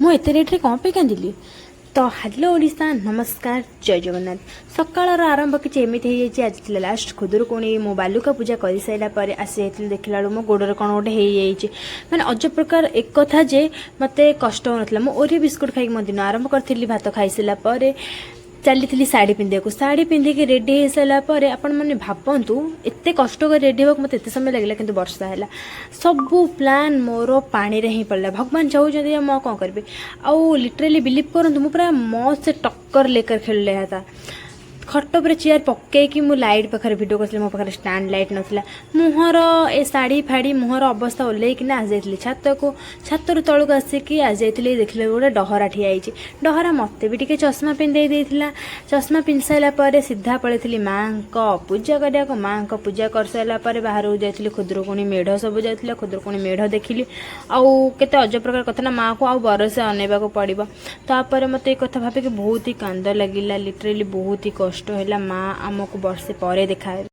ମୁଁ ଏତେ ରେଟ୍ରେ କ'ଣ ପାଇଁ କାନ୍ଦିଲି? ତ ହ୍ୟାଲୋ ଓଡ଼ିଶା, ନମସ୍କାର, ଜୟ ଜଗନ୍ନାଥ। ସକାଳର ଆରମ୍ଭ କିଛି ଏମିତି ହେଇଯାଇଛି। ଆଜି ଥିଲା ଲାଷ୍ଟ ଖୁଦୁରୁକୁଣୀ। ମୁଁ ବାଲୁକା ପୂଜା କରିସାରିଲା ପରେ ଆସି ଯାଇଥିଲି। ଦେଖିଲା ବେଳକୁ ମୋ ଗୋଡ଼ରେ କ'ଣ ଗୋଟେ ହେଇଯାଇଛି। ମାନେ ଅଜବ ପ୍ରକାର ଏକଥା ଯେ ମୋତେ କଷ୍ଟ ହେଉନଥିଲା। ମୁଁ ଓରିଓ ବିସ୍କୁଟ୍ ଖାଇକି ମୋ ଦିନ ଆରମ୍ଭ କରିଥିଲି। ଭାତ ଖାଇସାରିଲା ପରେ ଚାଲିଥିଲି ଶାଢ଼ୀ ପିନ୍ଧିବାକୁ। ଶାଢ଼ୀ ପିନ୍ଧିକି ରେଡ଼ି ହେଇସାରିଲା ପରେ, ଆପଣମାନେ ଭାବନ୍ତୁ, ଏତେ କଷ୍ଟ କରି ରେଡ଼ି ହେବାକୁ ମୋତେ ଏତେ ସମୟ ଲାଗିଲା, କିନ୍ତୁ ବର୍ଷା ହେଲା। ସବୁ ପ୍ଲାନ୍ ମୋର ପାଣିରେ ହିଁ ପଡ଼ିଲା। ଭଗବାନ ଚାହୁଁଛନ୍ତି ଯେ ମୁଁ ଆଉ କ'ଣ କରିବି? ଆଉ ଲିଟରାଲି ବିଲିଭ୍ କରନ୍ତୁ, ମୁଁ ପୁରା मौत से टक्कर लेकर खेल रहा था। ଖଟ ଉପରେ ଚେୟାର ପକେଇକି ମୁଁ ଲାଇଟ୍ ପାଖରେ ଭିଡ଼ିଓ କରିଥିଲି। ମୋ ପାଖରେ ଷ୍ଟାଣ୍ଡ ଲାଇଟ୍ ନଥିଲା। ମୁହଁର ଏ ଶାଢ଼ୀ ଫାଡ଼ି ମୁହଁର ଅବସ୍ଥା, ଓହ୍ଲେଇକିନା ଆସିଯାଇଥିଲି ଛାତକୁ। ଛାତରୁ ତଳକୁ ଆସିକି ଆସିଯାଇଥିଲି। ଦେଖିଲେ ଗୋଟେ ଡହରା ଠିଆ ହେଇଛି। ଡହରା ମୋତେ ବି ଟିକେ ଚଷମା ପିନ୍ଧେଇ ଦେଇଥିଲା। ଚଷମା ପିନ୍ଧି ସାରିଲା ପରେ ସିଧା ପଳେଇଥିଲି ମାଆଙ୍କ ପୂଜା କରିବାକୁ। ମାଆଙ୍କ ପୂଜା କରିସାରିଲା ପରେ ବାହାରକୁ ଯାଇଥିଲି। ଖୁଦୁରୁକୁଣୀ ମେଢ଼ ସବୁ ଯାଇଥିଲା। ଖୁଦୁରୁକୁଣୀ ମେଢ଼ ଦେଖିଲି। ଆଉ କେତେ ଅଜବ ପ୍ରକାର କଥା ନା, ମାଆକୁ ଆଉ ବରସେ ଅନେଇବାକୁ ପଡ଼ିବ। ତାପରେ ମୋତେ ଏ କଥା ଭାବିକି ବହୁତ ହି କାନ୍ଦ ଲାଗିଲା। ଲିଟରାଲି ବହୁତ ହି କଷ୍ଟ ହେଲା। ମା ଆମକୁ ବର୍ଷେ ପରେ ଦେଖାହେବେ।